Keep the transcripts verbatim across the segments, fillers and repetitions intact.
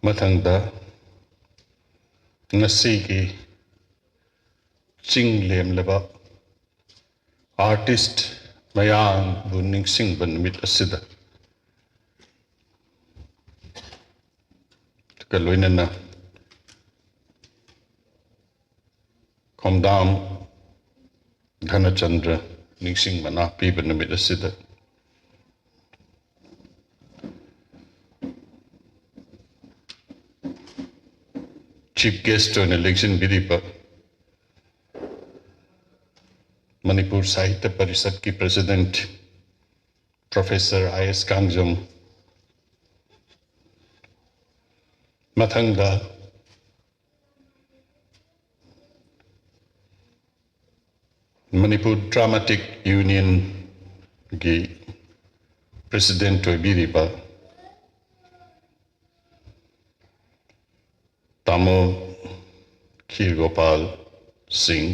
ꯃꯊꯪꯗ, ꯉꯁꯤꯒꯤ ꯆꯤꯡ ꯂꯦꯝꯂꯕ artist ꯃꯌꯥꯝꯕꯨ ꯅꯤꯡꯁꯤꯡꯕ ꯅꯨꯃꯤꯠ ꯑꯁꯤꯗ, ꯂꯣꯏꯅꯅ ꯈꯣꯝꯗꯥꯝ ꯙꯅꯆꯟꯗ꯭ꯔ ꯅꯤꯡꯁꯤꯡ ꯃꯅꯥ ꯄꯤꯕ ꯅꯨꯃꯤꯠ ꯑꯁꯤꯗ, chief guest ꯑꯣꯏꯅ ꯂꯦꯡꯁꯤꯟꯕꯤꯔꯤꯕ ꯃꯅꯤꯄꯨꯔ ꯁꯥꯍꯤꯇ꯭ꯌ ꯄꯔꯤꯁꯠꯀꯤ president Professor ꯑꯥꯏ ꯑꯦꯁ ꯀꯥꯡꯖꯝ, ꯃꯊꯪꯗ Manipur Dramatic Union ꯒꯤ president ꯑꯣꯏꯕꯤꯔꯤꯕ ꯇꯥꯃꯣ ꯈꯤꯔ ꯒꯣꯄꯥꯜ ꯁꯤꯡ,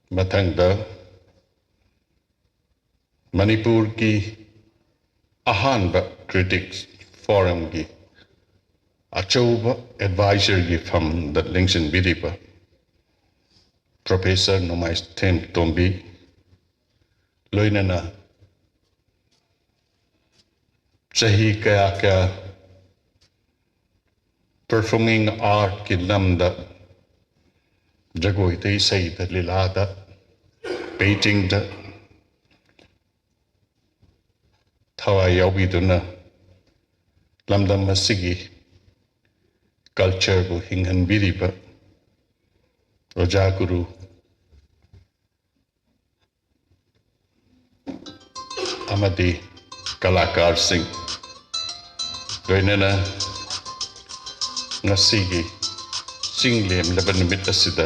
ꯃꯊꯪꯗ ꯃꯅꯤꯄꯨꯔꯒꯤ ꯑꯍꯥꯟꯕ Critics Forum ꯒꯤ ꯑꯆꯧꯕ advisor ꯒꯤ ꯐꯝꯗ ꯂꯦꯡꯁꯤꯟꯕꯤꯔꯤꯕ Professor ꯅꯣꯡꯃꯥꯏꯊꯦꯝ ꯇꯣꯝꯕꯤ, ꯂꯣꯏꯅꯅ ꯆꯍꯤ ꯀꯌꯥ ꯀꯌꯥ performing art ꯀꯤ ꯂꯝꯗ, ꯖꯒꯣꯏꯗ, ꯏꯁꯩꯗ, ꯂꯤꯂꯥꯗ, painting ꯗ ꯊꯋꯥꯏ ꯌꯥꯎꯕꯤꯗꯨꯅ ꯂꯝꯗꯝ ꯑꯁꯤꯒꯤ culture ꯕꯨ ꯍꯤꯡꯍꯟꯕꯤꯔꯤꯕ ꯑꯣꯖꯥ ꯒꯨꯔꯨ ꯑꯃꯗꯤ ꯀꯂꯥꯀꯥꯔꯁꯤꯡ, ꯂꯣꯏꯅꯅ ꯉꯁꯤꯒꯤ ꯆꯤꯡ ꯂꯦꯝꯂꯕ ꯅꯨꯃꯤꯠ ꯑꯁꯤꯗ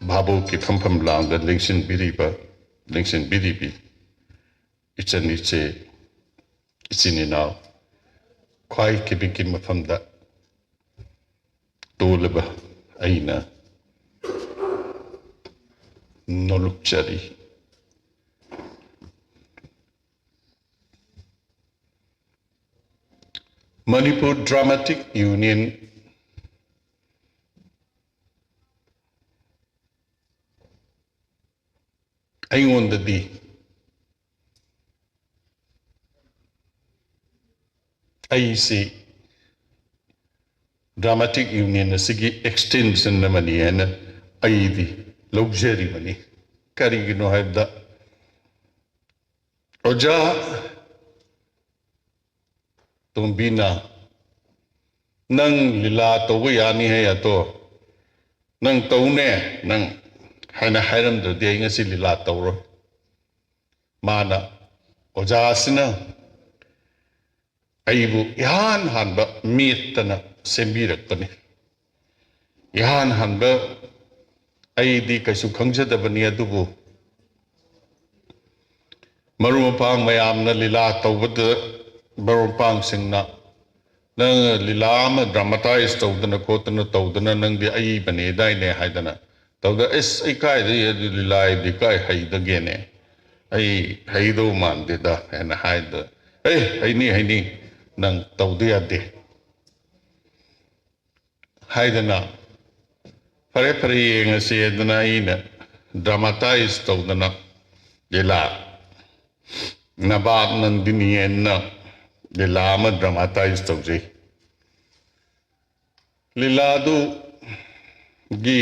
ꯚꯥꯕꯣꯛꯀꯤ ꯐꯝꯐꯝ ꯂꯥꯡꯗ ꯂꯦꯡꯁꯤꯟꯕꯤꯔꯤꯕ, ꯂꯦꯡꯁꯤꯟꯕꯤꯔꯤꯕꯤ ꯏꯆꯟ ꯏꯆꯦ, ꯏꯆꯤꯟ ꯏꯅꯥꯎ, ꯈ꯭ꯋꯥꯏ ꯀꯤꯕꯤꯛꯀꯤ ꯃꯐꯝꯗ ꯇꯣꯜꯂꯕ ꯑꯩꯅ ꯅꯣꯂꯨꯛꯆꯔꯤ꯫ Manipur Dramatic Union ꯑꯩꯉꯣꯟꯗꯗꯤ ꯑꯩꯁꯤ Dramatic Union ꯑꯁꯤꯒꯤ extension ꯑꯃꯅꯤ ꯍꯥꯏꯅ ꯑꯩꯗꯤ ꯂꯧꯖꯔꯤꯕꯅꯤ꯫ ꯀꯔꯤꯒꯤꯅꯣ ꯍꯥꯏꯕꯗ, ꯑꯣꯖꯥ ꯇꯣꯝꯕꯤꯅ, "ꯅꯪ ꯂꯤꯂꯥ ꯇꯧꯕ ꯌꯥꯅꯤ ꯍꯥꯏ ꯑꯇꯣ, ꯅꯪ ꯇꯧꯅꯦ, ꯅꯪ" ꯍꯥꯏꯅ ꯍꯥꯏꯔꯝꯗ꯭ꯔꯗꯤ ꯑꯩ ꯉꯁꯤ ꯂꯤꯂꯥ ꯇꯧꯔꯣꯏ꯫ ꯃꯥꯅ, ꯑꯣꯖꯥꯁꯤꯅ ꯑꯩꯕꯨ ꯏꯍꯥꯟ ꯍꯥꯟꯕ ꯃꯦꯠꯇꯅ ꯁꯦꯝꯕꯤꯔꯛꯄꯅꯤ꯫ ꯏꯍꯥꯟ ꯍꯥꯟꯕ ꯑꯩꯗꯤ ꯀꯩꯁꯨ ꯈꯪꯖꯗꯕꯅꯤ, ꯑꯗꯨꯕꯨ ꯃꯔꯨꯞ ꯃꯄꯥꯡ ꯃꯌꯥꯝꯅ ꯂꯤꯂꯥ ꯇꯧꯕꯗ, ꯃꯔꯨꯞ ꯃꯄꯥꯡꯁꯤꯡꯅ, "ꯅꯪ ꯂꯤꯂꯥ ꯑꯃ dramatise ꯇꯧꯗꯅ ꯈꯣꯠꯇꯅ ꯇꯧꯗꯅ ꯅꯪꯗꯤ ꯑꯏꯕꯅꯦꯗꯥꯏꯅꯦ?" ꯍꯥꯏꯗꯅ ꯇꯧꯗ, "ꯑꯁ, ꯑꯩ ꯀꯥꯏꯗꯒꯤ ꯑꯗꯨ ꯂꯤꯂꯥꯗꯤ ꯀꯥꯏ ꯍꯩꯗꯒꯦꯅꯦ? ꯑꯩ ꯍꯩꯗꯧ ꯃꯥꯟꯗꯦꯗ" ꯍꯥꯏꯅ ꯍꯥꯏꯗ, "ꯑꯦ, ꯍꯩꯅꯤ, ꯍꯩꯅꯤ, ꯅꯪ ꯇꯧꯗ ꯌꯥꯗꯦ" ꯍꯥꯏꯗꯅ, "ꯐꯔꯦ, ꯐꯔꯦ, ꯌꯦꯡꯉꯁꯤ" ꯍꯥꯏꯗꯅ ꯑꯩꯅ dramatise ꯇꯧꯗꯅ ꯂꯤꯂꯥ, ꯅꯕꯥꯕ ꯅꯟꯗꯤꯅꯤ ꯍꯥꯏꯅ ꯂꯤꯂꯥ ꯑꯃ dramatise ꯇꯧꯖꯩ꯫ ꯂꯤꯂꯥꯗꯨꯒꯤ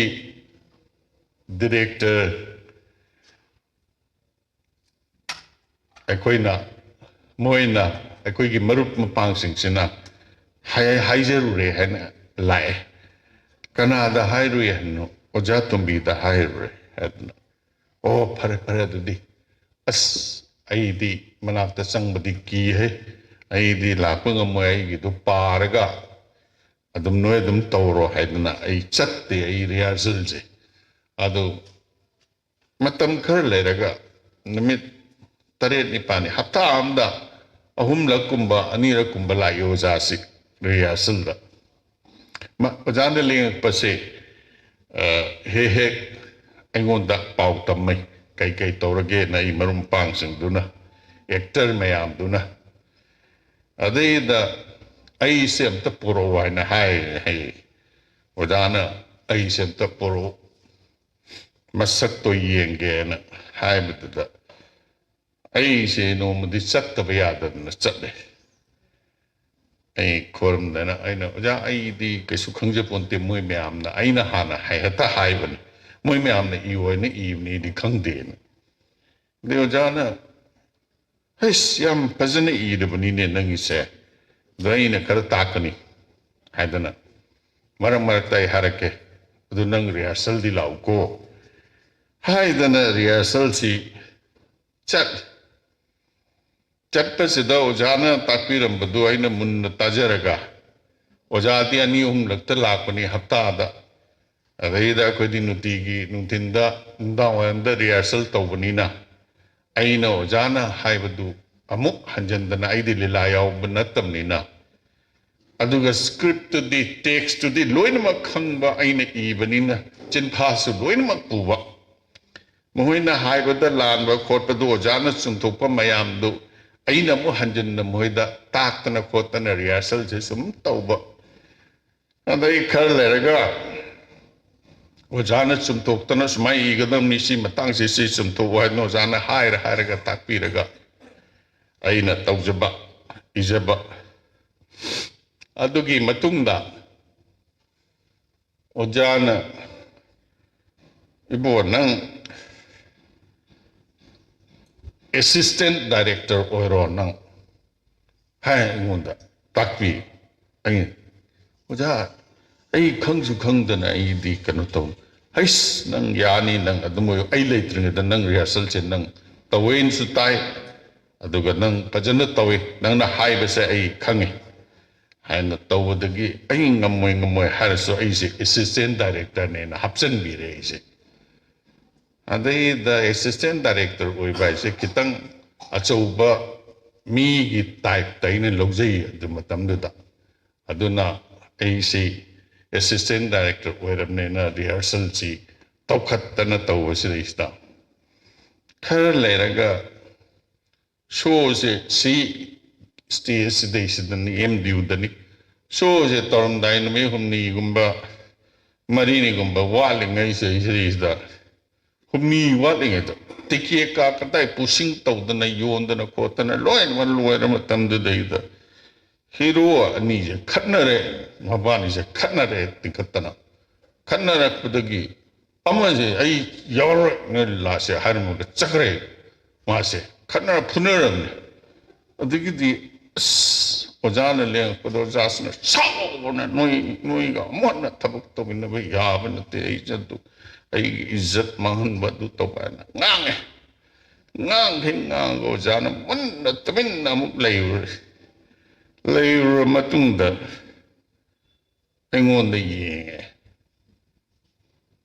director ꯑꯩꯈꯣꯏꯅ, ꯃꯣꯏꯅ, ꯑꯩꯈꯣꯏꯒꯤ ꯃꯔꯨꯞ ꯃꯄꯥꯡꯁꯤꯡꯁꯤꯅ ꯍꯥꯏ-, ꯍꯥꯏꯖꯔꯨꯔꯦ ꯍꯥꯏꯅ ꯂꯥꯛꯑꯦ꯫ "ꯀꯅꯥꯗ ꯍꯥꯏꯔꯨꯏ ꯍꯥꯏꯅꯣ?" "ꯑꯣꯖꯥ ꯇꯣꯝꯕꯤꯗ ꯍꯥꯏꯔꯨꯔꯦ" ꯍꯥꯏꯗꯅ꯫ "ꯑꯣ, ꯐꯔꯦ, ꯐꯔꯦ, ꯑꯗꯨꯗꯤ ꯑꯁ, ꯑꯩꯗꯤ ꯃꯅꯥꯛꯇ ꯆꯪꯕꯗꯤ ꯀꯤꯍꯦ, ꯑꯩꯗꯤ ꯂꯥꯛꯄ ꯉꯝꯃꯣꯏ, ꯑꯩꯒꯤꯗꯨ ꯄꯥꯔꯒ ꯑꯗꯨꯝ ꯅꯣꯏ ꯑꯗꯨꯝ ꯇꯧꯔꯣ" ꯍꯥꯏꯗꯅ ꯑꯩ ꯆꯠꯇꯦ꯫ ꯑꯩ rehearsalꯁꯦ ꯑꯗꯨ ꯃꯇꯝ ꯈꯔ ꯂꯩꯔꯒ, ꯅꯨꯃꯤꯠ ꯇꯔꯦꯠ ꯅꯤꯄꯥꯜꯅꯤ, ꯍꯞꯇꯥ ꯑꯃꯗ ꯑꯍꯨꯝꯂꯛꯀꯨꯝꯕ ꯑꯅꯤꯔꯛꯀꯨꯝꯕ ꯂꯥꯛꯏ ꯑꯣꯖꯥꯁꯤ rehearsalꯗ꯫ ꯃ-, ꯑꯣꯖꯥꯅ ꯂꯦꯡꯉꯛꯄꯁꯦ, ꯑ, ꯍꯦꯛ ꯍꯦꯛ ꯑꯩꯉꯣꯟꯗ ꯄꯥꯎ ꯇꯝꯃꯤ, ꯀꯩ ꯀꯩ ꯇꯧꯔꯒꯦꯅ ꯑꯩ ꯃꯔꯨꯞ ꯃꯄꯥꯡꯁꯤꯡꯗꯨꯅ, actor ꯃꯌꯥꯝꯗꯨꯅ꯫ ꯑꯗꯩꯗ "ꯑꯩꯁꯦ ꯑꯝꯇ ꯄꯨꯔꯛꯑꯣ" ꯍꯥꯏꯅ ꯍꯥꯏ ꯍꯥꯏꯌꯦ꯫ ꯑꯣꯖꯥꯅ "ꯑꯩꯁꯦ ꯑꯝꯇ ꯄꯨꯔꯛꯑꯣ, ꯃꯁꯛꯇꯣ ꯌꯦꯡꯒꯦꯅ" ꯍꯥꯏꯕꯗꯨꯗ ꯑꯩꯁꯦ ꯅꯣꯡꯃꯗꯤ ꯆꯠꯇꯕ ꯌꯥꯗꯗꯅ ꯆꯠꯂꯦ꯫ ꯑꯩ ꯈꯣꯏꯔꯝꯗꯅ ꯑꯩꯅ, "ꯑꯣꯖꯥ, ꯑꯩꯗꯤ ꯀꯩꯁꯨ ꯈꯪꯖꯄꯣꯟꯇꯦ, ꯃꯣꯏ ꯃꯌꯥꯝꯅ ꯑꯩꯅ ꯍꯥꯟꯅ ꯍꯥꯏ-, ꯍꯦꯛꯇ ꯍꯥꯏꯕꯅꯤ, ꯃꯣꯏ ꯃꯌꯥꯝꯅ ꯏꯌꯨ ꯍꯥꯏꯅ ꯏꯕꯅꯤ, ꯑꯩꯗꯤ ꯈꯪꯗꯦꯅ"꯫ ꯑꯗꯩ ꯑꯣꯖꯥꯅ, "ꯍꯩꯁ, ꯌꯥꯝ ꯐꯖꯅ ꯏꯔꯕꯅꯤꯅꯦ ꯅꯪꯒꯤꯁꯦ, ꯑꯗꯣ ꯑꯩꯅ ꯈꯔ ꯇꯥꯛꯀꯅꯤ" ꯍꯥꯏꯗꯅ, "ꯃꯔꯛ ꯃꯔꯛꯇ ꯑꯩ ꯍꯥꯏꯔꯛꯀꯦ, ꯑꯗꯨ ꯅꯪ ꯔꯤꯍꯔꯁꯦꯜꯗꯤ ꯂꯥꯛꯎꯀꯣ" ꯍꯥꯏꯗꯅ ꯔꯤꯍꯔꯁꯦꯜꯁꯤ ꯆꯠ ꯆꯠꯄꯁꯤꯗ ꯑꯣꯖꯥꯅ ꯇꯥꯛꯄꯤꯔꯝꯕꯗꯨ ꯑꯩꯅ ꯃꯨꯟꯅ ꯇꯥꯖꯔꯒ, ꯑꯣꯖꯥꯗꯤ ꯑꯅꯤ ꯑꯍꯨꯝꯂꯛꯇ ꯂꯥꯛꯄꯅꯤ ꯍꯞꯇꯥꯗ, ꯑꯗꯩꯗ ꯑꯩꯈꯣꯏꯗꯤ ꯅꯨꯡꯇꯤꯒꯤ ꯅꯨꯡꯊꯤꯟꯗ, ꯅꯨꯡꯗꯥꯡꯋꯥꯏꯔꯝꯗ ꯔꯤꯍꯔꯁꯦꯜ ꯇꯧꯕꯅꯤꯅ, ꯑꯩꯅ ꯑꯣꯖꯥꯅ ꯍꯥꯏꯕꯗꯨ ꯑꯃꯨꯛ ꯍꯟꯖꯟꯗꯅ, ꯑꯩꯗꯤ ꯂꯤꯂꯥ ꯌꯥꯎꯕ ꯅꯠꯇꯕꯅꯤꯅ, ꯑꯗꯨꯒ ꯁ꯭ꯀ꯭ꯔꯤꯞꯇꯨꯗꯤ, ꯇꯦꯛꯁꯇꯨꯗꯤ ꯂꯣꯏꯅꯃꯛ ꯈꯪꯕ, ꯑꯩꯅ ꯏꯕꯅꯤꯅ ꯆꯤꯟꯐꯥꯁꯨ ꯂꯣꯏꯅꯃꯛ ꯄꯨꯕ꯫ ꯃꯈꯣꯏꯅ ꯍꯥꯏꯕꯗ ꯂꯥꯟꯕ ꯈꯣꯠꯄꯗꯨ ꯑꯣꯖꯥꯅ ꯆꯨꯝꯊꯣꯛꯄ ꯃꯌꯥꯝꯗꯨ ꯑꯩꯅ ꯑꯃꯨꯛ ꯍꯟꯖꯤꯟꯅ ꯃꯈꯣꯏꯗ ꯇꯥꯛꯇꯅ ꯈꯣꯠꯇꯅ ꯔꯤꯍꯔꯁꯦꯜꯁꯦ ꯁꯨꯝ ꯇꯧꯕ꯫ ꯑꯗꯩ ꯈꯔ ꯂꯩꯔꯒ ꯑꯣꯖꯥꯅ ꯆꯨꯝꯊꯣꯛꯇꯅ "ꯁꯨꯃꯥꯏꯅ ꯏꯒꯗꯕꯅꯤ, ꯁꯤ ꯃꯇꯥꯡꯁꯤ ꯁꯤ ꯆꯨꯝꯊꯣꯛꯎ" ꯍꯥꯏꯗꯅ ꯑꯣꯖꯥꯅ ꯍꯥꯏꯔ ꯍꯥꯏꯔꯒ ꯇꯥꯛꯄꯤꯔꯒ ꯑꯩꯅ ꯇꯧꯖꯕ, ꯏꯖꯕ꯫ ꯑꯗꯨꯒꯤ ꯃꯇꯨꯡꯗ ꯑꯣꯖꯥꯅ, "ꯏꯕꯣ, ꯅꯪ ꯑꯦꯁꯤꯁꯇꯦꯟ ꯗꯥꯏꯔꯦꯛꯇꯔ ꯑꯣꯏꯔꯣ ꯅꯪ" ꯍꯥꯏ ꯑꯩꯉꯣꯟꯗ ꯇꯥꯛꯄꯤ꯫ ꯑꯩ, "ꯑꯣꯖꯥ, ꯑꯩ ꯈꯪꯁꯨ ꯈꯪꯗꯅ ꯑꯩꯗꯤ ꯀꯩꯅꯣ ꯇꯧ"꯫ "ꯍꯩꯁ, ꯅꯪ ꯌꯥꯅꯤ, ꯅꯪ ꯑꯗꯨꯝ ꯑꯣꯏꯌꯨ, ꯑꯩ ꯂꯩꯇ꯭ꯔꯤꯉꯩꯗ ꯅꯪ ꯔꯤꯍꯔꯁꯦꯜꯁꯦ ꯅꯪ ꯇꯧꯋꯦꯅꯁꯨ ꯇꯥꯏ, ꯑꯗꯨꯒ ꯅꯪ ꯐꯖꯅ ꯇꯧꯏ, ꯅꯪꯅ ꯍꯥꯏꯕꯁꯦ ꯑꯩ ꯈꯪꯉꯤ" ꯍꯥꯏꯅ ꯇꯧꯕꯗꯒꯤ ꯑꯩ ꯉꯝꯃꯣꯏ ꯉꯝꯃꯣꯏ ꯍꯥꯏꯔꯁꯨ ꯑꯩꯁꯦ ꯑꯦꯁꯤꯁꯇꯦꯟ ꯗꯥꯏꯔꯦꯛꯇꯔꯅꯦꯅ ꯍꯥꯞꯆꯤꯟꯕꯤꯔꯦ ꯑꯩꯁꯦ꯫ ꯑꯗꯩꯗ ꯑꯦꯁꯤꯁꯇꯦꯟ ꯗꯥꯏꯔꯦꯛꯇꯔ ꯑꯣꯏꯕ ꯍꯥꯏꯁꯦ ꯈꯤꯇꯪ ꯑꯆꯧꯕ ꯃꯤꯒꯤ ꯇꯥꯏꯞꯇ ꯑꯩꯅ ꯂꯧꯖꯩ ꯑꯗꯨ ꯃꯇꯝꯗꯨꯗ꯫ ꯑꯗꯨꯅ ꯑꯩꯁꯤ ꯑꯦꯁꯤꯁꯇꯦꯟ ꯗꯥꯏꯔꯦꯛꯇꯔ ꯑꯣꯏꯔꯕꯅꯤꯅ ꯔꯤꯍꯔꯁꯦꯜꯁꯤ ꯇꯧꯈꯠꯇꯅ ꯇꯧꯕꯁꯤꯗꯩꯁꯤꯗ ꯈꯔ ꯂꯩꯔꯒ ꯁꯣꯁꯦ ꯁꯤ ꯁ꯭ꯇꯦꯖ ꯁꯤꯗꯩꯁꯤꯗꯅꯤ, ꯑꯦꯝ ꯗꯤ ꯌꯨꯗꯅꯤ꯫ ꯁꯣꯁꯦ ꯇꯧꯔꯝꯗꯥꯏ ꯅꯨꯃꯤꯠ ꯍꯨꯝꯅꯤꯒꯨꯝꯕ, ꯃꯔꯤꯅꯤꯒꯨꯝꯕ ꯋꯥꯠꯂꯤꯉꯩꯁꯦ, ꯁꯤꯗꯩꯁꯤꯗ ꯍꯨꯝꯅꯤ ꯋꯥꯠꯂꯤꯉꯩꯗ ꯇꯤꯀꯦꯠ ꯀꯥ ꯀꯗꯥꯏ ꯄꯨꯁꯤꯡ ꯇꯧꯗꯅ, ꯌꯣꯟꯗꯅ ꯈꯣꯠꯇꯅ ꯂꯣꯏꯅꯃꯛ ꯂꯣꯏꯔ ꯃꯇꯝꯗꯨꯗꯩꯗ ꯍꯤꯔꯣ ꯑꯅꯤꯁꯦ ꯈꯠꯅꯔꯦ, ꯃꯕꯥꯅꯤꯁꯦ ꯈꯠꯅꯔꯦ ꯇꯤꯡꯈꯠꯇꯅ꯫ ꯈꯠꯅꯔꯛꯄꯗꯒꯤ ꯑꯃꯁꯦ "ꯑꯩ ꯌꯥꯎꯔꯣꯏ ꯅꯣꯏ ꯂꯤꯂꯥꯁꯦ" ꯍꯥꯏꯔꯝꯃꯒ ꯆꯠꯈ꯭ꯔꯦ꯫ ꯃꯥꯁꯦ ꯈꯠꯅꯔ ꯐꯨꯅꯔꯕꯅꯦ꯫ ꯑꯗꯒꯤꯗꯤ ꯑꯁ ꯑꯣꯖꯥꯅ ꯂꯦꯡꯉꯛꯄꯗ ꯑꯣꯖꯥꯁꯤꯅ ꯁꯥꯎꯕꯅ "ꯅꯣꯏ, ꯅꯣꯏꯒ ꯑꯃꯨꯛ ꯍꯟꯅ ꯊꯕꯛ ꯇꯧꯃꯤꯟꯅꯕ ꯌꯥꯕ ꯅꯠꯇꯦ, ꯑꯩ ꯏꯖꯠꯇꯨ, ꯑꯩꯒꯤ ꯏꯖꯠ ꯃꯥꯡꯍꯟꯕ ꯑꯗꯨ ꯇꯧꯕ" ꯍꯥꯏꯅ ꯉꯥꯡꯉꯦ꯫ ꯉꯥꯡꯈꯩ ꯉꯥꯡꯉꯒ ꯑꯣꯖꯥꯅ ꯃꯨꯟꯅ ꯇꯨꯃꯤꯟꯅ ꯑꯃꯨꯛ ꯂꯩꯔꯨꯔꯦ꯫ ꯂꯩꯔꯨꯔ ꯃꯇꯨꯡꯗ ꯑꯩꯉꯣꯟꯗ ꯌꯦꯡꯉꯦ꯫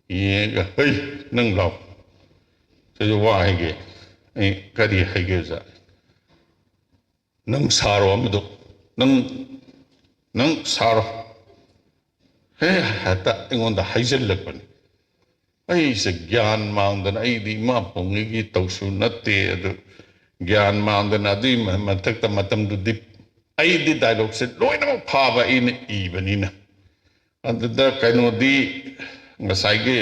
ꯌꯦꯡꯉꯒ "ꯍꯩ, ꯅꯪ ꯂꯥꯎ, ꯁꯤꯗ ꯋꯥ ꯍꯥꯏꯒꯦ"꯫ ꯑꯩ "ꯀꯔꯤ ꯍꯥꯏꯒꯦ ꯑꯣꯖꯥ?" "ꯅꯪ ꯁꯥꯔꯣ ꯑꯃꯗꯣ, ꯅꯪ, ꯅꯪ ꯁꯥꯔꯣ"꯫ ꯍꯦ, ꯍꯦꯛꯇ ꯑꯩꯉꯣꯟꯗ ꯍꯥꯏꯖꯤꯜꯂꯛꯄꯅꯤ꯫ ꯑꯩꯁꯦ ꯒ꯭ꯌꯥꯟ ꯃꯥꯡꯗꯅ, ꯑꯩꯗꯤ ꯏꯃꯥ ꯄꯣꯛꯉꯩꯒꯤ ꯇꯧꯁꯨ ꯅꯠꯇꯦ, ꯑꯗꯨ ꯒ꯭ꯌꯥꯟ ꯃꯥꯡꯗꯅ, ꯑꯗꯨꯒꯤ ꯃ-, ꯃꯊꯛꯇ ꯃꯇꯝꯗꯨꯗꯤ ꯑꯩꯗꯤ ꯗꯥꯏꯂꯣꯛꯁꯦ ꯂꯣꯏꯅꯃꯛ ꯐꯥꯕ ꯑꯩꯅ ꯏꯕꯅꯤꯅ꯫ ꯑꯗꯨꯗ ꯀꯩꯅꯣꯗꯤ, ꯉꯁꯥꯏꯒꯤ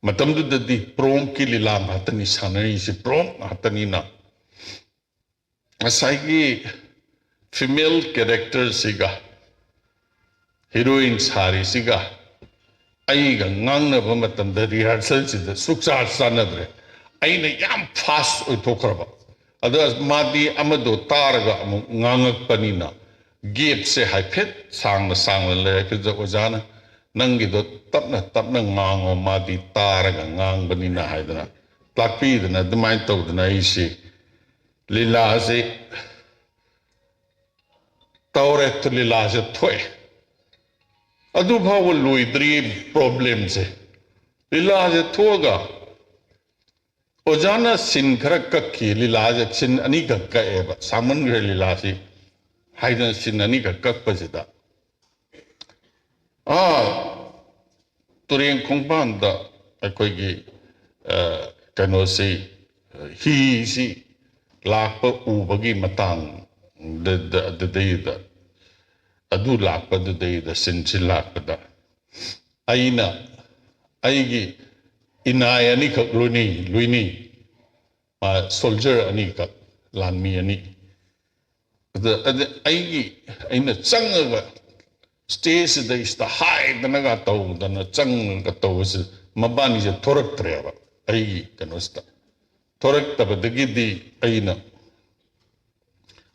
ꯃꯇꯝꯗꯨꯗꯗꯤ ꯄ꯭ꯔꯣꯝꯀꯤ ꯂꯤꯂꯥ ꯉꯥꯛꯇꯅꯤ ꯁꯥꯟꯅꯔꯤꯁꯦ, ꯄ꯭ꯔꯣꯝ ꯉꯥꯛꯇꯅꯤꯅ꯫ ꯉꯁꯥꯏꯒꯤ ꯐꯤꯃꯦꯜ ꯀꯦꯔꯦꯛꯇꯔꯁꯤꯒ, ꯍꯤꯔꯣꯏꯟ ꯁꯥꯔꯤꯁꯤꯒ ꯑꯩꯒ ꯉꯥꯡꯅꯕ ꯃꯇꯝꯗ ꯔꯤꯍꯥꯔꯁꯦꯜꯁꯤꯗ ꯁꯨꯛꯆꯥ ꯆꯥꯟꯅꯗ꯭ꯔꯦ꯫ ꯑꯩꯅ ꯌꯥꯝ ꯐꯥꯁ ꯑꯣꯏꯊꯣꯛꯈ꯭ꯔꯕ꯫ ꯑꯗ ꯃꯥꯗꯤ ꯑꯃꯗꯣ ꯇꯥꯔꯒ ꯑꯃꯨꯛ ꯉꯥꯡꯉꯛꯄꯅꯤꯅ ꯒꯦꯞꯁꯦ ꯍꯥꯏꯐꯦꯠ ꯁꯥꯡꯅ ꯁꯥꯡꯅ ꯂꯩꯔꯛꯈꯤꯕꯗ ꯑꯣꯖꯥꯅ "ꯅꯪꯒꯤꯗꯣ ꯇꯞꯅ ꯇꯞꯅ ꯉꯥꯡꯉꯣ, ꯃꯥꯗꯤ ꯇꯥꯔꯒ ꯉꯥꯡꯕꯅꯤꯅ" ꯍꯥꯏꯗꯅ ꯇꯥꯛꯄꯤꯗꯅ, ꯑꯗꯨꯃꯥꯏꯅ ꯇꯧꯗꯅ ꯑꯩꯁꯤ ꯂꯤꯂꯥꯁꯦ ꯇꯧꯔꯦ, ꯂꯤꯂꯥꯁꯦ ꯊꯣꯛꯑꯦ꯫ ꯑꯗꯨ ꯐꯥꯎꯕ ꯂꯣꯏꯗ꯭ꯔꯤ ꯄ꯭ꯔꯣꯕ꯭ꯂꯦꯝꯁꯦ꯫ ꯂꯤꯂꯥꯁꯦ ꯊꯣꯛꯑꯒ ꯑꯣꯖꯥꯅ ꯁꯤꯟ ꯈꯔ ꯀꯛꯈꯤ, ꯂꯤꯂꯥꯁꯦ ꯁꯤꯟ ꯑꯅꯤꯈꯛ ꯀꯛꯑꯦꯕ, ꯁꯥꯡꯃꯟꯈ꯭ꯔꯦ ꯂꯤꯂꯥꯁꯤ ꯍꯥꯏꯗꯅ ꯁꯤꯟ ꯑꯅꯤꯈꯛ ꯀꯛꯄꯁꯤꯗ, ꯑꯥ, ꯇꯨꯔꯦꯟ ꯈꯣꯡꯕꯥꯟꯗ ꯑꯩꯈꯣꯏꯒꯤ, ꯑ, ꯀꯩꯅꯣꯁꯤ, ꯍꯤꯁꯤ ꯂꯥꯛꯄ ꯎꯕꯒꯤ ꯃꯇꯥꯡꯗ, ꯑꯗꯨꯗꯩꯗ, ꯑꯗꯨ ꯂꯥꯛꯄꯗꯨꯗꯩꯗ ꯁꯤꯟꯁꯤ ꯂꯥꯛꯄꯗ ꯑꯩꯅ ꯑꯩꯒꯤ ꯏꯅꯥꯏ ꯑꯅꯤꯈꯛ ꯂꯣꯏꯅꯤ, ꯂꯣꯏꯅꯤ꯫ ꯁꯣꯜꯖꯔ ꯑꯅꯤꯈꯛ, ꯂꯥꯟꯃꯤ ꯑꯅꯤ꯫ ꯑꯗ, ꯑꯗ ꯑꯩꯒꯤ, ꯑꯩꯅ ꯆꯪꯉꯒ ꯁ꯭ꯇꯦꯖꯁꯤꯗꯩꯁꯤꯗ ꯍꯥꯏꯗꯅꯒ ꯇꯧꯗꯅ ꯆꯪꯉꯒ ꯇꯧꯕꯁꯤ ꯃꯕꯥꯅꯤꯁꯦ ꯊꯣꯔꯛꯇ꯭ꯔꯦꯕ ꯑꯩꯒꯤ ꯀꯩꯅꯣꯁꯤꯗ꯫ ꯊꯣꯔꯛꯇꯕꯗꯒꯤꯗꯤ ꯑꯩꯅ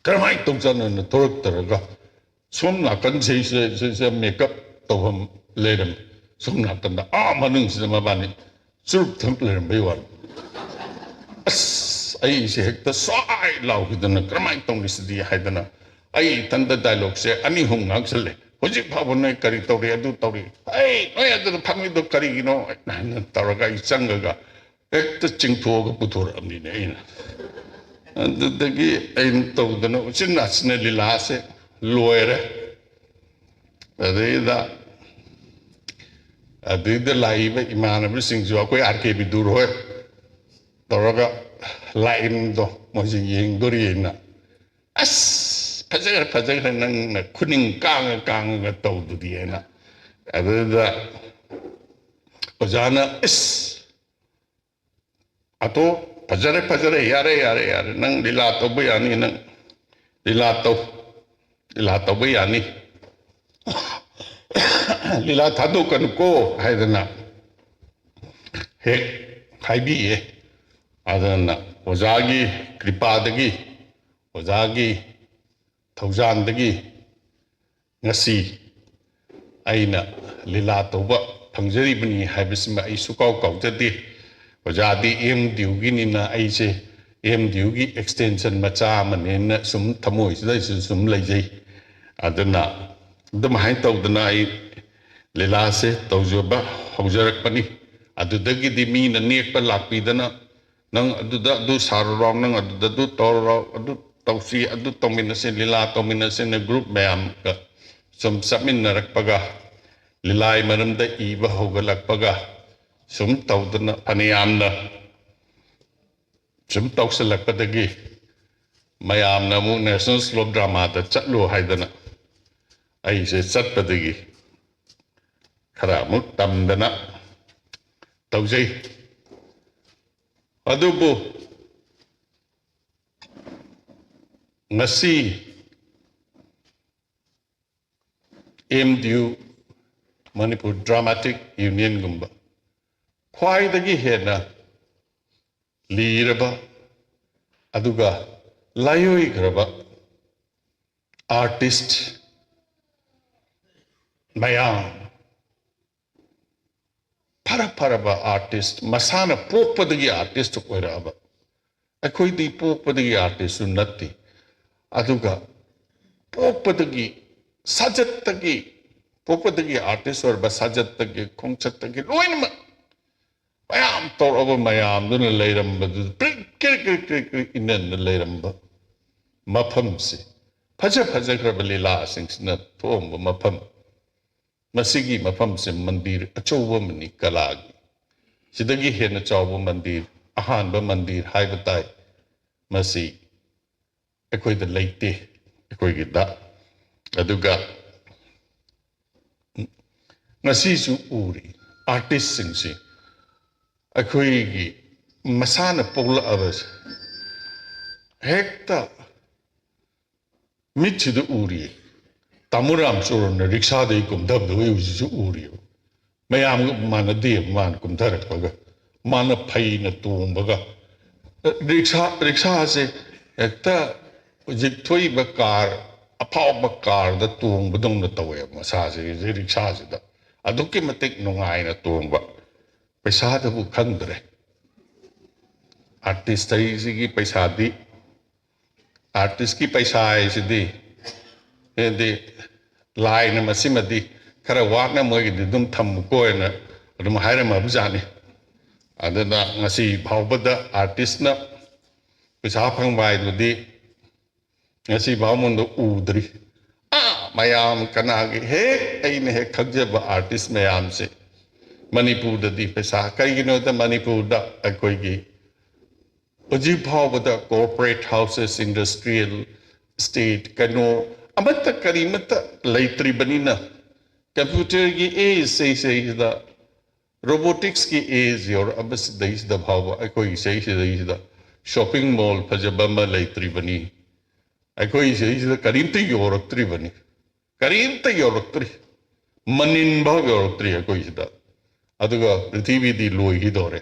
ꯀꯔꯝꯍꯥꯏꯅ ꯇꯧꯖꯥꯠꯅꯣꯅ ꯊꯣꯔꯛꯇ꯭ꯔꯒ ꯁꯣꯝ ꯅꯥꯀꯟꯁꯤꯗꯩꯁꯤꯗ ꯃꯦꯀꯞ ꯇꯧꯐꯝ ꯂꯩꯔꯝꯃꯤ꯫ ꯁꯣꯝ ꯅꯥꯀꯟꯗ ꯑꯥ ꯃꯅꯨꯡꯁꯤꯗ ꯃꯕꯥꯅꯤ ꯆꯨꯔꯨꯞ ꯊꯛ ꯂꯩꯔꯝꯕꯩ ꯋꯥꯅꯤ꯫ ꯑꯁ, ꯑꯩꯁꯦ ꯍꯦꯛꯇ ꯁ꯭ꯋꯥꯏ ꯂꯥꯎꯈꯤꯗꯅ ꯀꯔꯝꯍꯥꯏꯅ ꯇꯧꯅꯤ ꯁꯤꯗꯤ ꯍꯥꯏꯗꯅ ꯑꯩ ꯏꯊꯟꯗ ꯗꯥꯏꯂꯣꯛꯁꯦ ꯑꯅꯤ ꯑꯍꯨꯝ ꯉꯥꯡꯁꯜꯂꯦ꯫ "ꯍꯧꯖꯤꯛ ꯐꯥꯎꯕ ꯅꯣꯏ ꯀꯔꯤ ꯇꯧꯔꯤ, ꯑꯗꯨ ꯇꯧꯔꯤ, ꯑꯩ ꯅꯣꯏ ꯑꯗꯨꯗ ꯐꯝꯃꯤꯗꯣ ꯀꯔꯤꯒꯤꯅꯣ?" ꯍꯥꯏꯅ ꯇꯧꯔꯒ ꯑꯩ ꯆꯪꯉꯒ ꯍꯦꯛꯇ ꯆꯤꯡꯊꯣꯛꯑꯒ ꯄꯨꯊꯣꯔꯛꯑꯕꯅꯤꯅꯦ ꯑꯩꯅ꯫ ꯑꯗꯨꯗꯒꯤ ꯑꯩꯅ ꯇꯧꯗꯅ ꯎꯆꯤꯟ ꯅꯥꯆꯤꯟꯅ ꯂꯤꯂꯥꯁꯦ ꯂꯣꯏꯔꯦ꯫ ꯑꯗꯩꯗ, ꯑꯗꯩꯗ ꯂꯥꯛꯏꯕ ꯏꯃꯥꯟꯅꯕꯁꯤꯡꯁꯨ ꯑꯩꯈꯣꯏ ꯑꯥꯔ ꯀꯦ ꯕꯤꯗꯨꯔ ꯍꯣꯏ ꯇꯧꯔꯒ ꯂꯥꯛꯏꯕꯗꯣ ꯃꯣꯏꯁꯦ ꯌꯦꯡꯗꯣꯔꯤꯅ, "ꯑꯁ, ꯐꯖꯈ꯭ꯔꯦ, ꯐꯖꯈ꯭ꯔꯦ, ꯅꯪꯅ ꯈꯨꯅꯤꯡ ꯀꯥꯡꯉ ꯀꯥꯡꯉꯒ ꯇꯧꯗꯨꯗꯤ" ꯍꯥꯏꯅ꯫ ꯑꯗꯨꯗ ꯑꯣꯖꯥꯅ, "ꯑꯁ, ꯑꯇꯣ, ꯐꯖꯔꯦ, ꯐꯖꯔꯦ, ꯌꯥꯔꯦ, ꯌꯥꯔꯦ, ꯌꯥꯔꯦ, ꯅꯪ ꯂꯤꯂꯥ ꯇꯧꯕ ꯌꯥꯅꯤ, ꯅꯪ ꯂꯤꯂꯥ ꯇꯧ, ꯂꯤꯂꯥ ꯇꯧꯕ ꯌꯥꯅꯤ, ꯂꯤꯂꯥ ꯊꯥꯗꯣꯛꯀꯅꯨꯀꯣ" ꯍꯥꯏꯗꯅ ꯍꯦꯛ ꯍꯥꯏꯕꯤꯌꯦ꯫ ꯑꯗꯨꯅ ꯑꯣꯖꯥꯒꯤ ꯀ꯭ꯔꯤꯄꯥꯗꯒꯤ, ꯑꯣꯖꯥꯒꯤ ꯊꯧꯖꯥꯟꯗꯒꯤ ꯉꯁꯤ ꯑꯩꯅ ꯂꯤꯂꯥ ꯇꯧꯕ ꯐꯪꯖꯔꯤꯕꯅꯤ ꯍꯥꯏꯕꯁꯤꯃ ꯑꯩ ꯁꯨꯀꯥꯎ ꯀꯥꯎꯖꯗꯦ꯫ ꯑꯣꯖꯥꯗꯤ ꯑꯦꯝ ꯗꯤ ꯌꯨꯒꯤꯅꯤꯅ ꯑꯩꯁꯦ ꯑꯦꯝ ꯗꯤ ꯌꯨꯒꯤ ꯑꯦꯛꯁꯇꯦꯟꯁꯟ ꯃꯆꯥ ꯑꯃꯅꯦꯅ ꯁꯨꯝ ꯊꯃꯣꯏꯁꯤꯗꯩꯁꯨ ꯁꯨꯝ ꯂꯩꯖꯩ꯫ ꯑꯗꯨꯅ ꯑꯗꯨꯃꯥꯏꯅ ꯇꯧꯗꯅ ꯑꯩ ꯂꯤꯂꯥꯁꯦ ꯇꯧꯖꯕ ꯍꯧꯖꯔꯛꯄꯅꯤ꯫ ꯑꯗꯨꯗꯒꯤꯗꯤ ꯃꯤꯅ ꯅꯦꯛꯄ ꯂꯥꯛꯄꯤꯗꯅ, "ꯅꯪ ꯑꯗꯨꯗ ꯑꯗꯨ ꯁꯥꯔꯨꯔꯣ, ꯅꯪ ꯑꯗꯨꯗ ꯑꯗꯨ ꯇꯧꯔꯨꯔꯣ, ꯑꯗꯨ ꯇꯧꯁꯤ, ꯑꯗꯨ ꯇꯧꯃꯤꯟꯅꯁꯤ, ꯂꯤꯂꯥ ꯇꯧꯃꯤꯟꯅꯁꯤꯅ" ꯒ꯭ꯔꯨꯞ ꯃꯌꯥꯝꯒ ꯁꯨꯝ ꯆꯠꯃꯤꯟꯅꯔꯛꯄꯒ, ꯂꯤꯂꯥꯒꯤ ꯃꯔꯝꯗ ꯏꯕ ꯍꯧꯒꯠꯂꯛꯄꯒ, ꯁꯨꯝ ꯇꯧꯗꯅ ꯐꯅꯌꯥꯝꯅ ꯁꯨꯝ ꯇꯧꯁꯤꯜꯂꯛꯄꯗꯒꯤ ꯃꯌꯥꯝꯅ ꯑꯃꯨꯛ National School of Dramaꯗ ꯆꯠꯂꯨ ꯍꯥꯏꯗꯅ ꯑꯩꯁꯦ ꯆꯠꯄꯗꯒꯤ ꯈꯔ ꯑꯃꯨꯛ ꯇꯝꯗꯅ ꯇꯧꯖꯩ꯫ ꯑꯗꯨꯕꯨ ꯉꯁꯤ M D U, Manipur Dramatic Unionꯒꯨꯝꯕ ꯈ꯭ꯋꯥꯏꯗꯒꯤ ꯍꯦꯟꯅ ꯂꯤꯔꯕ ꯑꯗꯨꯒ ꯂꯥꯏꯑꯣꯏꯈ꯭ꯔꯕ artist ꯃꯌꯥꯝ, ꯐꯔ ꯐꯔꯕ artist, ꯃꯁꯥꯅ ꯄꯣꯛꯄꯗꯒꯤ artist ꯑꯣꯏꯔꯛꯑꯕ, ꯑꯩꯈꯣꯏꯗꯤ ꯄꯣꯛꯄꯗꯒꯤ artistꯁꯨ ꯅꯠꯇꯦ, ꯑꯗꯨꯒ ꯄꯣꯛꯄꯗꯒꯤ, ꯁꯥꯖꯠꯇꯒꯤ, ꯄꯣꯛꯄꯗꯒꯤ artist ꯑꯣꯏꯔꯕ ꯁꯥꯖꯠꯇꯒꯤ, ꯈꯣꯡꯆꯠꯇꯒꯤ ꯂꯣꯏꯅꯃꯛ ꯃꯌꯥꯝ ꯇꯧꯔꯛꯑꯕ ꯃꯌꯥꯝꯗꯨꯅ ꯂꯩꯔꯝꯕꯗꯨ ꯄ꯭ꯔꯤꯛ ꯀ꯭ꯔꯤꯛ ꯀ꯭ꯔꯤꯛ ꯀ꯭ꯔꯤꯛ ꯀ꯭ꯔꯤꯛ ꯏꯟꯅꯗꯅ ꯂꯩꯔꯝꯕ ꯃꯐꯝꯁꯤ, ꯐꯖ ꯐꯖꯈ꯭ꯔꯕ ꯂꯤꯂꯥꯁꯤꯡꯁꯤꯅ ꯊꯣꯛꯑꯝꯕ ꯃꯐꯝ, ꯃꯁꯤꯒꯤ ꯃꯐꯝꯁꯦ ꯃꯟꯗꯤꯔ ꯑꯆꯧꯕ ꯑꯃꯅꯤ ꯀꯂꯥꯒꯤ꯫ ꯁꯤꯗꯒꯤ ꯍꯦꯟꯅ ꯆꯥꯎꯕ ꯃꯟꯗꯤꯔ, ꯑꯍꯥꯟꯕ ꯃꯟꯗꯤꯔ ꯍꯥꯏꯕ ꯇꯥꯏ, ꯃꯁꯤ ꯑꯩꯈꯣꯏꯗ ꯂꯩꯇꯦ, ꯑꯩꯈꯣꯏꯒꯤꯗ꯫ ꯑꯗꯨꯒ ꯉꯁꯤꯁꯨ ꯎꯔꯤ artistꯁꯤꯡꯁꯤ, ꯑꯩꯈꯣꯏꯒꯤ ꯃꯁꯥꯅ ꯄꯣꯛꯂꯛꯑꯕꯁꯦ ꯍꯦꯛꯇ ꯃꯤꯠꯁꯤꯗ ꯎꯔꯤ꯫ ꯇꯥꯃꯣ ꯔꯥꯝꯆꯣꯔꯟꯅ ꯔꯤꯛꯁꯥꯗꯒꯤ ꯀꯨꯝꯊꯕꯗꯣ ꯑꯩ ꯍꯧꯖꯤꯛꯁꯨ ꯎꯔꯤꯕ꯫ ꯃꯌꯥꯝꯒ ꯃꯥꯟꯅꯗꯦꯕ ꯃꯥꯅ ꯀꯨꯝꯊꯔꯛꯄꯒ, ꯃꯥꯅ ꯐꯩꯅ ꯇꯣꯡꯕꯒ꯫ ꯔꯤꯛꯁꯥ, ꯔꯤꯛꯁꯥꯁꯦ ꯍꯦꯛꯇ ꯍꯧꯖꯤꯛ ꯊꯣꯛꯏꯕ car, ꯑꯐꯥꯎꯕ carꯗ ꯇꯣꯡꯕꯗꯧꯅ ꯇꯧꯋꯦꯕ ꯃꯁꯥꯁꯦ ꯍꯧꯖꯤꯛ ꯔꯤꯛꯁꯥꯁꯤꯗ꯫ ꯑꯗꯨꯛꯀꯤ ꯃꯇꯤꯛ ꯅꯨꯡꯉꯥꯏꯅ ꯇꯣꯡꯕ꯫ ꯄꯩꯁꯥꯗꯕꯨ ꯈꯪꯗ꯭ꯔꯦ꯫ Artist ꯍꯥꯏꯁꯤꯒꯤ ꯄꯩꯁꯥꯗꯤ, artistꯀꯤ ꯄꯩꯁꯥ ꯍꯥꯏꯁꯤꯗꯤ, ꯍꯥꯏꯗꯤ ꯂꯥꯏꯅ ꯃꯁꯤꯃꯗꯤ ꯈꯔ ꯋꯥꯠꯅ ꯃꯣꯏꯒꯤꯗꯤ ꯑꯗꯨꯝ ꯊꯝꯃꯨꯀꯣ ꯍꯥꯏꯅ ꯑꯗꯨꯝ ꯍꯥꯏꯔꯝꯃꯕꯖꯥꯠꯅꯤ꯫ ꯑꯗꯨꯅ ꯉꯁꯤ ꯐꯥꯎꯕꯗ artistꯅ ꯄꯩꯁꯥ ꯐꯪꯕ ꯍꯥꯏꯗꯨꯗꯤ ꯉꯁꯤ ꯐꯥꯎꯕꯗ ꯎꯗ꯭ꯔꯤ꯫ ꯑꯥ, ꯃꯌꯥꯝ ꯀꯅꯥꯒꯤ ꯍꯦꯛ ꯑꯩꯅ ꯍꯦꯛ ꯈꯪꯖꯕ artist ꯃꯌꯥꯝꯁꯦ ꯃꯅꯤꯄꯨꯔꯗꯗꯤ ꯄꯩꯁꯥ, ꯀꯩꯒꯤꯅꯣꯗ ꯃꯅꯤꯄꯨꯔꯗ ꯑꯩꯈꯣꯏꯒꯤ ꯍꯧꯖꯤꯛ ꯐꯥꯎꯕꯗ corporate houses, industrial estate, ꯀꯩꯅꯣ ꯑꯃꯠꯇ ꯀꯔꯤꯃꯠꯇ ꯂꯩꯇ꯭ꯔꯤꯕꯅꯤꯅ, computerꯒꯤ age ꯁꯤꯗꯩꯁꯤꯗ, roboticsꯀꯤ age ꯌꯧꯔꯛꯑꯕꯁꯤꯗꯩꯁꯤꯗ ꯐꯥꯎꯕ ꯑꯩꯈꯣꯏꯒꯤ ꯁꯤꯗꯩꯁꯤꯗ shopping mall ꯐꯖꯕ ꯑꯃ ꯂꯩꯇ꯭ꯔꯤꯕꯅꯤ꯫ ꯑꯩꯈꯣꯏ ꯁꯤꯗꯩꯁꯤꯗ ꯀꯔꯤꯝꯇ ꯌꯧꯔꯛꯇ꯭ꯔꯤꯕꯅꯤ, ꯀꯔꯤꯝꯇ ꯌꯧꯔꯛꯇ꯭ꯔꯤ, ꯃꯅꯤꯟ ꯐꯥꯎ ꯌꯧꯔꯛꯇ꯭ꯔꯤ ꯑꯩꯈꯣꯏꯁꯤꯗ꯫ ꯑꯗꯨꯒ ꯄ꯭ꯔꯤꯊꯤꯕꯤꯗꯤ ꯂꯣꯏꯈꯤꯗꯧꯔꯦ꯫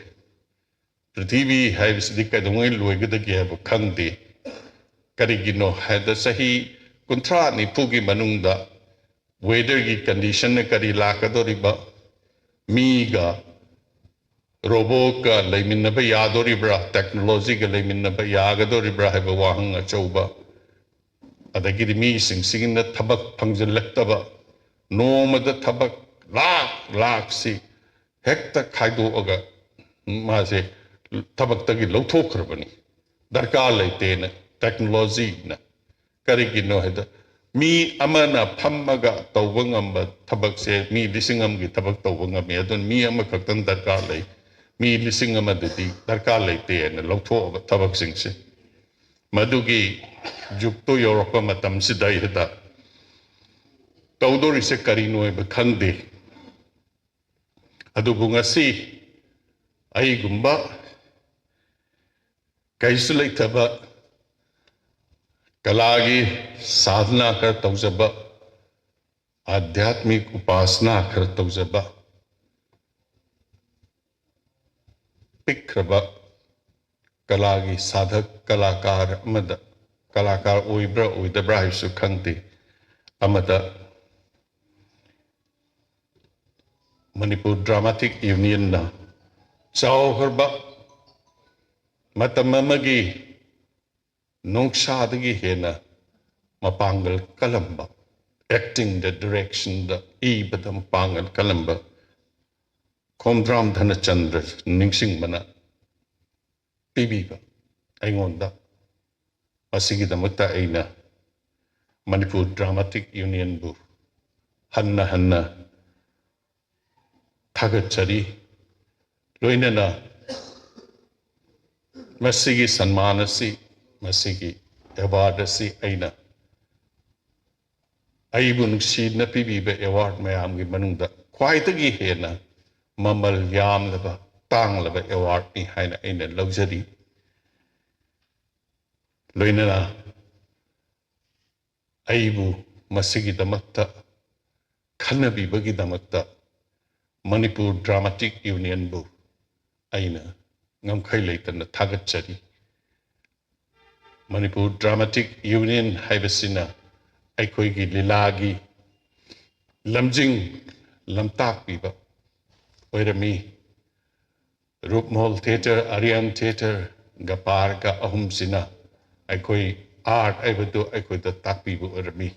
ꯄ꯭ꯔꯤꯊꯤꯕꯤ ꯍꯥꯏꯕꯁꯤꯗꯤ ꯀꯩꯗꯧꯉꯩ ꯂꯣꯏꯒꯗꯒꯦ ꯍꯥꯏꯕ ꯈꯪꯗꯦ꯫ ꯀꯔꯤꯒꯤꯅꯣ ꯍꯥꯏꯕꯗ, ꯆꯍꯤ ꯀꯨꯟꯊ꯭ꯔꯥ ꯅꯤꯐꯨꯒꯤ ꯃꯅꯨꯡꯗ weatherꯒꯤ conditionꯅ ꯀꯔꯤ ꯂꯥꯛꯀꯗꯧꯔꯤꯕ, ꯃꯤꯒ ꯔꯣꯕꯣꯠꯀ ꯂꯩꯃꯤꯟꯅꯕ ꯌꯥꯗꯣꯔꯤꯕ꯭ꯔꯥ, technologyꯒ ꯂꯩꯃꯤꯟꯅꯕ ꯌꯥꯒꯗꯧꯔꯤꯕ꯭ꯔꯥ ꯍꯥꯏꯕ ꯋꯥꯍꯪ ꯑꯆꯧꯕ, ꯑꯗꯒꯤꯗꯤ ꯃꯤꯁꯤꯡꯁꯤꯒꯤꯅ ꯊꯕꯛ ꯐꯪꯖꯤꯜꯂꯛꯇꯕ, ꯅꯣꯡꯃꯗ ꯊꯕꯛ ꯂꯥꯛ ꯂꯥꯛꯁꯤ ꯍꯦꯛꯇ ꯈꯥꯏꯗꯣꯛꯑꯒ ꯃꯥꯁꯦ ꯊꯕꯛꯇꯒꯤ ꯂꯧꯊꯣꯛꯈ꯭ꯔꯕꯅꯤ, ꯗꯔꯀꯥꯔ ꯂꯩꯇꯦꯅ technologyꯅ꯫ ꯀꯔꯤꯒꯤꯅꯣ ꯍꯥꯏꯗ, ꯃꯤ ꯑꯃꯅ ꯐꯝꯃꯒ ꯇꯧꯕ ꯉꯝꯕ ꯊꯕꯛꯁꯦ ꯃꯤ ꯂꯤꯁꯤꯡ ꯑꯃꯒꯤ ꯊꯕꯛ ꯇꯧꯕ ꯉꯝꯃꯤ, ꯑꯗꯨꯅ ꯃꯤ ꯑꯃꯈꯛꯇꯪ ꯗꯔꯀꯥꯔ ꯂꯩ, ꯃꯤ ꯂꯤꯁꯤꯡ ꯑꯃꯗꯨꯗꯤ ꯗꯔꯀꯥꯔ ꯂꯩꯇꯦ ꯍꯥꯏꯅ ꯂꯧꯊꯣꯛꯑꯕ ꯊꯕꯛꯁꯤꯡꯁꯦ꯫ ꯃꯗꯨꯒꯤ ꯖꯨꯛꯇꯨ ꯌꯧꯔꯛꯄ ꯃꯇꯝꯁꯤꯗ ꯍꯦꯛꯇ ꯇꯧꯗꯣꯔꯤꯁꯦ ꯀꯔꯤꯅꯣ ꯍꯥꯏꯕ ꯈꯪꯗꯦ꯫ ꯑꯗꯨꯕꯨ ꯉꯁꯤ ꯑꯩꯒꯨꯝꯕ ꯀꯩꯁꯨ ꯂꯩꯇꯕ, ꯀꯂꯥꯒꯤ ꯁꯥꯙꯅꯥ ꯈꯔ ꯇꯧꯖꯕ, ꯑꯙ꯭ꯌꯥꯠꯃꯤꯛ ꯎꯄꯥꯁꯅꯥ ꯈꯔ ꯇꯧꯖꯕ, ꯄꯤꯛꯈ꯭ꯔꯕ ꯀꯂꯥꯒꯤ ꯁꯥꯙꯛ, ꯀꯂꯥꯀꯥꯔ ꯑꯃꯗ, ꯀꯂꯥꯀꯥꯔ ꯑꯣꯏꯕ꯭ꯔꯥ ꯑꯣꯏꯗꯕ꯭ꯔꯥ ꯍꯥꯏꯕꯁꯨ ꯈꯪꯗꯦ, ꯑꯃꯗ Manipur Dramatic Unionꯅ ꯆꯥꯎꯈ꯭ꯔꯕ, ꯃꯇꯝ ꯑꯃꯒꯤ ꯅꯣꯡꯁꯥꯗꯒꯤ ꯍꯦꯟꯅ ꯃꯄꯥꯡꯒꯜ ꯀꯜꯂꯝꯕ, actingꯗ, directionꯗ, ꯏꯕꯗ ꯃꯄꯥꯡꯒꯜ ꯀꯜꯂꯝꯕ ꯈꯣꯝꯗ꯭ꯔꯥꯝ ꯙꯅꯆꯟꯗ꯭ꯔ ꯅꯤꯡꯁꯤꯡꯕꯅ ꯄꯤꯕꯤꯕ ꯑꯩꯉꯣꯟꯗ꯫ ꯃꯁꯤꯒꯤꯗꯃꯛꯇ ꯑꯩꯅ Manipur Dramatic Unionꯕꯨ ꯍꯟꯅ ꯍꯟꯅ ꯊꯥꯒꯠꯆꯔꯤ꯫ ꯂꯣꯏꯅꯅ ꯃꯁꯤꯒꯤ ꯁꯟꯃꯥꯟ ꯑꯁꯤ, ꯃꯁꯤꯒꯤ ꯑꯦꯋꯥꯔꯗ ꯑꯁꯤ ꯑꯩꯅ, ꯑꯩꯕꯨ ꯅꯨꯡꯁꯤꯅ ꯄꯤꯕꯤꯕ ꯑꯦꯋꯥꯔꯗ ꯃꯌꯥꯝꯒꯤ ꯃꯅꯨꯡꯗ ꯈ꯭ꯋꯥꯏꯗꯒꯤ ꯍꯦꯟꯅ ꯃꯃꯜ ꯌꯥꯝꯂꯕ, ꯇꯥꯡꯂꯕ ꯑꯦꯋꯥꯔꯗꯅꯤ ꯍꯥꯏꯅ ꯑꯩꯅ ꯂꯧꯖꯔꯤ꯫ ꯂꯣꯏꯅꯅ ꯑꯩꯕꯨ ꯃꯁꯤꯒꯤꯗꯃꯛꯇ ꯈꯟꯅꯕꯤꯕꯒꯤꯗꯃꯛꯇ ꯃꯅꯤꯄꯨꯔ ꯗ꯭ꯔꯥꯃꯥꯇꯤꯛ ꯌꯨꯅꯤꯌꯟꯕꯨ ꯑꯩꯅ ꯉꯝꯈꯩ ꯂꯩꯇꯅ ꯊꯥꯒꯠꯆꯔꯤ꯫ ꯃꯅꯤꯄꯨꯔ ꯗ꯭ꯔꯥꯃꯥꯇꯤꯛ ꯌꯨꯅꯤꯌꯟ ꯍꯥꯏꯕꯁꯤꯅ ꯑꯩꯈꯣꯏꯒꯤ ꯂꯤꯂꯥꯒꯤ ꯂꯝꯖꯤꯡ ꯂꯝꯇꯥꯛꯄꯤꯕ ꯑꯣꯏꯔꯝꯃꯤ꯫ ꯔꯨꯞꯃꯣꯜ ꯊꯤꯌꯦꯇꯔ, ꯑꯔꯤꯌꯥꯟ ꯊꯤꯌꯦꯇꯔꯒ ꯄꯥꯔꯒ ꯑꯍꯨꯝꯁꯤꯅ ꯑꯩꯈꯣꯏ ꯑꯥꯔꯠ ꯍꯥꯏꯕꯗꯨ ꯑꯩꯈꯣꯏꯗ ꯇꯥꯛꯄꯤꯕ ꯑꯣꯏꯔꯝꯃꯤ꯫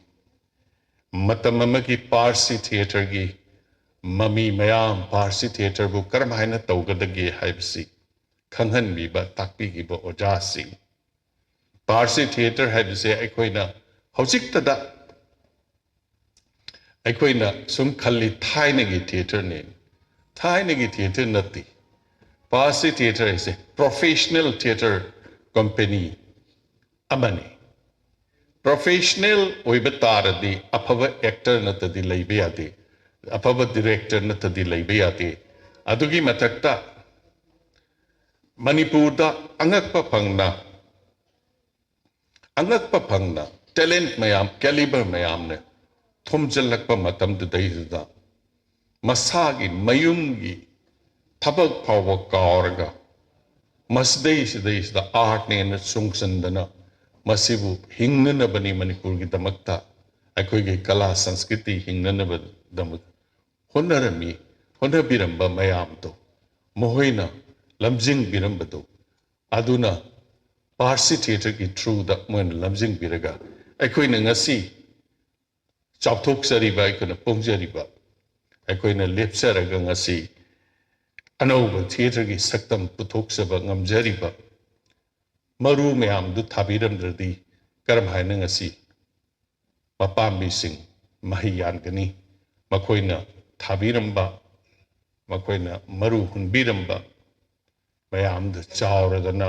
ꯃꯇꯝ ꯑꯃꯒꯤ ꯄꯥꯔꯁꯤ ꯊꯤꯌꯦꯇꯔꯒꯤ ꯃꯃꯤ ꯃꯌꯥꯝ ꯄꯥꯔꯁꯤ ꯊꯤꯌꯦꯇꯔꯕꯨ ꯀꯔꯝ ꯍꯥꯏꯅ ꯇꯧꯒꯗꯒꯦ ꯍꯥꯏꯕꯁꯤ ꯈꯪꯍꯟꯕꯤꯕ, ꯇꯥꯛꯄꯤꯈꯤꯕ ꯑꯣꯖꯥꯁꯤꯡ꯫ ꯄꯥꯔꯁꯤ ꯊꯤꯌꯦꯇꯔ ꯍꯥꯏꯕꯁꯦ ꯑꯩꯈꯣꯏꯅ ꯍꯧꯖꯤꯛꯇꯗ ꯑꯩꯈꯣꯏꯅ ꯁꯨꯝ ꯈꯜꯂꯤ, ꯊꯥꯏꯅꯒꯤ ꯊꯤꯌꯦꯇꯔꯅꯤ꯫ ꯊꯥꯏꯅꯒꯤ ꯊꯤꯌꯦꯇꯔ ꯅꯠꯇꯦ꯫ ꯄꯥꯔꯁꯤ ꯊꯤꯌꯦꯇꯔ ꯍꯥꯏꯁꯦ ꯄ꯭ꯔꯣꯐꯦꯁꯅꯦꯜ ꯊꯤꯌꯦꯇꯔ ꯀꯝꯄꯦꯅꯤ ꯑꯃꯅꯤ꯫ ꯄ꯭ꯔꯣꯐꯦꯁꯅꯦꯜ ꯑꯣꯏꯕ ꯇꯥꯔꯗꯤ ꯑꯐꯕ ꯑꯦꯛꯇꯔ ꯅꯠꯇꯗꯤ ꯂꯩꯕ ꯌꯥꯗꯦ, ꯑꯐꯕ ꯗꯤꯔꯦꯛꯇꯔ ꯅꯠꯇꯗꯤ ꯂꯩꯕ ꯌꯥꯗꯦ꯫ ꯑꯗꯨꯒꯤ ꯃꯊꯛꯇ ꯃꯅꯤꯄꯨꯔꯗ ꯑꯉꯛꯄ ꯐꯪꯅ, ꯑꯉꯛꯄ ꯐꯪꯅ ꯇꯦꯂꯦꯟꯠ ꯃꯌꯥꯝ, ꯀꯦꯂꯤꯕꯔ ꯃꯌꯥꯝꯅ ꯊꯣꯝꯖꯤꯜꯂꯛꯄ ꯃꯇꯝꯗꯨꯗꯩꯗꯨꯗ ꯃꯁꯥꯒꯤ ꯃꯌꯨꯝꯒꯤ ꯊꯕꯛ ꯐꯥꯎꯕ ꯀꯥꯎꯔꯒ ꯃꯁꯤꯗꯩꯁꯤꯗꯩꯁꯤꯗ ꯑꯥꯔꯠꯅꯦꯅ ꯆꯣꯡꯁꯤꯟꯗꯅ ꯃꯁꯤꯕꯨ ꯍꯤꯡꯅꯅꯕꯅꯤ, ꯃꯅꯤꯄꯨꯔꯒꯤꯗꯃꯛꯇ, ꯑꯩꯈꯣꯏꯒꯤ ꯀꯂꯥ ꯁꯪꯁꯀ꯭ꯔꯤꯇꯤ ꯍꯤꯡꯅꯅꯕꯗꯃꯛ ꯍꯣꯠꯅꯔꯝꯃꯤ, ꯍꯣꯠꯅꯕꯤꯔꯝꯕ ꯃꯌꯥꯝꯗꯣ, ꯃꯈꯣꯏꯅ ꯂꯝꯖꯤꯡꯕꯤꯔꯝꯕꯗꯣ, ꯑꯗꯨꯅ ꯄꯥꯔꯁꯤ ꯊꯤꯌꯦꯇꯔꯒꯤ ꯊ꯭ꯔꯨꯗ ꯃꯣꯏꯅ ꯂꯝꯖꯤꯡꯕꯤꯔꯒ ꯑꯩꯈꯣꯏꯅ ꯉꯁꯤ ꯆꯥꯎꯊꯣꯛꯆꯔꯤꯕ, ꯑꯩꯈꯣꯏꯅ ꯄꯣꯡꯖꯔꯤꯕ, ꯑꯩꯈꯣꯏꯅ ꯂꯦꯞꯆꯔꯒ ꯉꯁꯤ ꯑꯅꯧꯕ ꯊꯤꯌꯦꯇꯔꯒꯤ ꯁꯛꯇꯝ ꯄꯨꯊꯣꯛꯆꯕ ꯉꯝꯖꯔꯤꯕ ꯃꯔꯨ ꯃꯌꯥꯝꯗꯨ ꯊꯥꯕꯤꯔꯝꯗ꯭ꯔꯗꯤ ꯀꯔꯝ ꯍꯥꯏꯅ ꯉꯁꯤ ꯃꯄꯥꯝꯕꯤꯁꯤꯡ ꯃꯍꯩ ꯌꯥꯟꯒꯅꯤ? ꯃꯈꯣꯏꯅ ꯊꯥꯕꯤꯔꯝꯕ, ꯃꯈꯣꯏꯅ ꯃꯔꯨ ꯍꯨꯟꯕꯤꯔꯝꯕ ꯃꯌꯥꯝꯗꯨ ꯆꯥꯎꯔꯗꯅ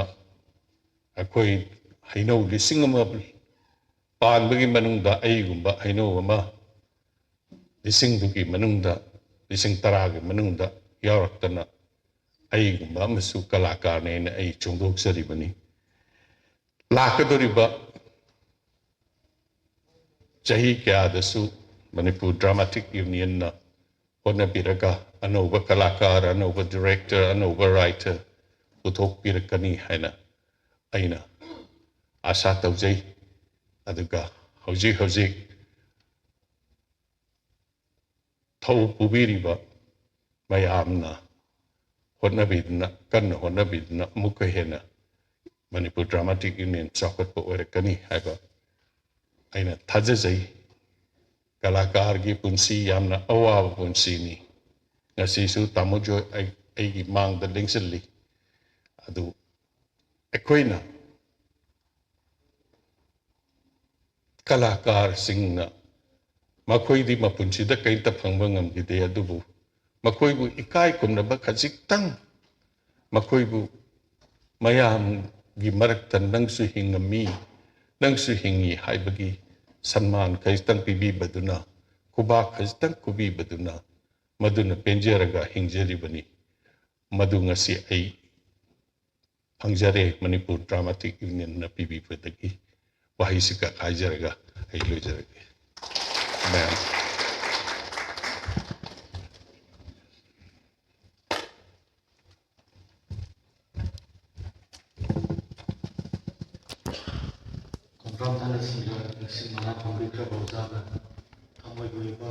ꯑꯩꯈꯣꯏ ꯍꯩꯅꯧ ꯂꯤꯁꯤꯡ ꯑꯃ ꯄꯥꯟꯕꯒꯤ ꯃꯅꯨꯡꯗ ꯑꯩꯒꯨꯝꯕ ꯍꯩꯅꯧ ꯑꯃ ꯂꯤꯁꯤꯡꯗꯨꯒꯤ ꯃꯅꯨꯡꯗ, ꯂꯤꯁꯤꯡ ꯇꯔꯥꯒꯤ ꯃꯅꯨꯡꯗ ꯌꯥꯎꯔꯛꯇꯅ ꯑꯩꯒꯨꯝꯕ ꯑꯃꯁꯨ ꯀꯂꯥꯀꯥꯔꯅꯦꯅ ꯑꯩ ꯐꯣꯡꯗꯣꯛꯆꯔꯤꯕꯅꯤ꯫ ꯂꯥꯛꯀꯗꯧꯔꯤꯕ ꯆꯍꯤ ꯀꯌꯥꯗꯁꯨ ꯃꯅꯤꯄꯨꯔ ꯗ꯭ꯔꯥꯃꯥꯇꯤꯛ ꯌꯨꯅꯤꯌꯟꯅ ꯍꯣꯠꯅꯕꯤꯔꯒ ꯑꯅꯧꯕ ꯀꯂꯥꯀꯥꯔ, ꯑꯅꯧꯕ ꯗꯤꯔꯦꯛꯇꯔ, ꯑꯅꯧꯕ ꯔꯥꯏꯇꯔ ꯄꯨꯊꯣꯛꯄꯤꯔꯛꯀꯅꯤ ꯍꯥꯏꯅ ꯑꯩꯅ ꯑꯥꯁꯥ ꯇꯧꯖꯩ꯫ ꯑꯗꯨꯒ ꯍꯧꯖꯤꯛ ꯍꯧꯖꯤꯛ ꯊꯧ ꯄꯨꯕꯤꯔꯤꯕ ꯃꯌꯥꯝꯅ ꯍꯣꯠꯅꯕꯤꯗꯨꯅ, ꯀꯟꯅ ꯍꯣꯠꯅꯕꯤꯗꯨꯅ ꯑꯃꯨꯛꯀ ꯍꯦꯟꯅ ꯃꯅꯤꯄꯨꯔ ꯗ꯭ꯔꯥꯃꯥꯇꯤꯛ ꯌꯨꯅꯤꯌꯟ ꯆꯥꯎꯈꯠꯄ ꯑꯣꯏꯔꯛꯀꯅꯤ ꯍꯥꯏꯕ ꯑꯩꯅ ꯊꯥꯖꯖꯩ꯫ ꯀꯂꯥꯀꯥꯔꯒꯤ ꯄꯨꯟꯁꯤ ꯌꯥꯝꯅ ꯑꯋꯥꯕ ꯄꯨꯟꯁꯤꯅꯤ꯫ ꯉꯁꯤꯁꯨ ꯇꯥꯃꯣ ꯖꯣꯏ ꯑꯩ-, ꯑꯩꯒꯤ ꯃꯥꯡꯗ ꯂꯦꯡꯁꯤꯜꯂꯤ꯫ ꯑꯗꯨ ꯑꯩꯈꯣꯏꯅ ꯀꯂꯥꯀꯥꯔꯁꯤꯡꯅ, ꯃꯈꯣꯏꯗꯤ ꯃꯄꯨꯟꯁꯤꯗ ꯀꯔꯤꯝꯇ ꯐꯪꯕ ꯉꯝꯈꯤꯗꯦ, ꯑꯗꯨꯕꯨ ꯃꯈꯣꯏꯕꯨ ꯏꯀꯥꯏ ꯈꯨꯝꯅꯕ ꯈꯖꯤꯛꯇꯪ, ꯃꯈꯣꯏꯕꯨ ꯃꯌꯥꯝꯒꯤ ꯃꯔꯛꯇ "ꯅꯪꯁꯨ ꯍꯤꯡꯉꯝꯃꯤ, ꯅꯪꯁꯨ ꯍꯤꯡꯉꯤ" ꯍꯥꯏꯕꯒꯤ ꯁꯟꯃꯥꯟ ꯈꯖꯤꯛꯇꯪ ꯄꯤꯕꯤꯕꯗꯨꯅ, ꯈꯨꯕꯥꯛ ꯈꯖꯤꯛꯇꯪ ꯈꯨꯕꯤꯕꯗꯨꯅ, ꯃꯗꯨꯅ ꯄꯦꯟꯖꯔꯒ ꯍꯤꯡꯖꯔꯤꯕꯅꯤ꯫ ꯃꯗꯨ ꯉꯁꯤ ꯑꯩ ꯐꯪꯖꯔꯦ ꯃꯅꯤꯄꯨꯔ ꯗ꯭ꯔꯥꯃꯥꯇꯤꯛ ꯌꯨꯅꯤꯌꯟꯅ ꯄꯤꯕꯤꯕꯗꯒꯤ꯫ ꯋꯥꯍꯩꯁꯤ ꯈꯛ ꯍꯥꯏꯖꯔꯒ ꯑꯩ ꯂꯣꯏꯖꯔꯒꯦ꯫ ꯃꯌꯥꯝ꯫ ꯈꯣꯡꯊꯥꯡ ꯊꯥꯅ ꯁꯤꯡꯅ ꯉꯁꯤ ꯃꯅꯥ ꯐꯪꯕꯤꯈ꯭ꯔꯕ ꯑꯣꯖꯥꯅ ꯊꯃꯣꯏꯒꯤ ꯑꯣꯏꯕ